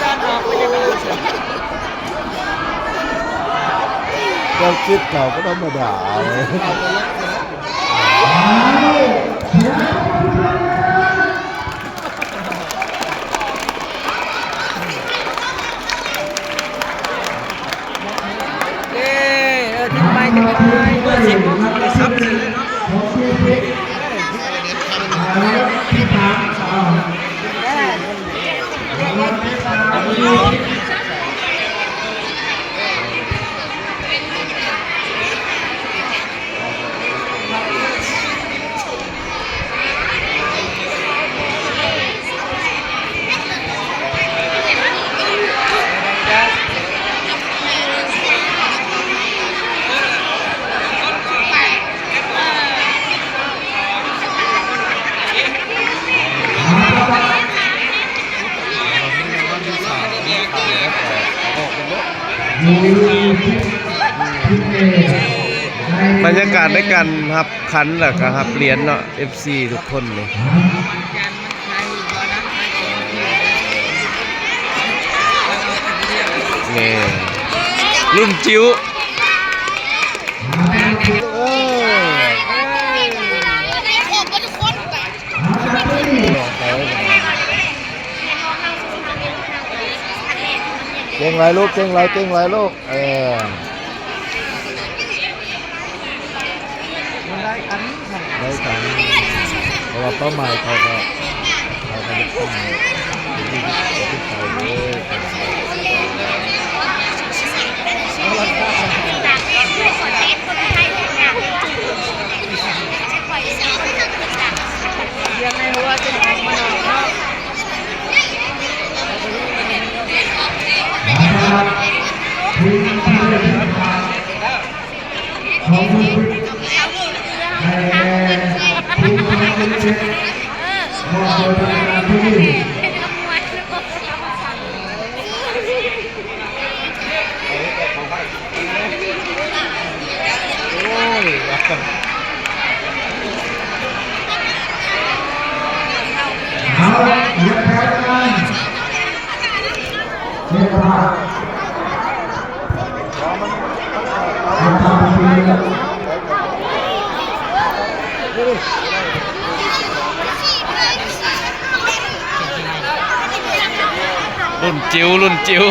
ການອອກໄປຈາກບ້ານ ເຈົ້າຄິດເຂົາກໍທຳມະດາເລີຍ. ເອີ ເອີ ຖືໄປ ຖືໄປ ເບີສິບ ເບີສິບ ເລີຍເນາະ. ບັນຍາກາດໃນການຮັບຂັນ ແລ້ວກໍຮັບຫຼຽນເນາະ ເອັຟຊີ ທຸກຄົນນີ້. ນີ້ລຸ້ນຈິ້ວ ເອີ ເກັ່ງໄວ້ລູກ ເກັ່ງໄວ້ ເກັ່ງໄວ້ລູກ ເອີ. ໄດ້ທັນ ໄດ້ທັນ ເພາະວ່າເປົ້າໝາຍເຂົາກໍ ເຂົາກໍຢາກຕັ້ງ ລຸ້ນຈິ້ວ ລຸ້ນຈິ້ວ.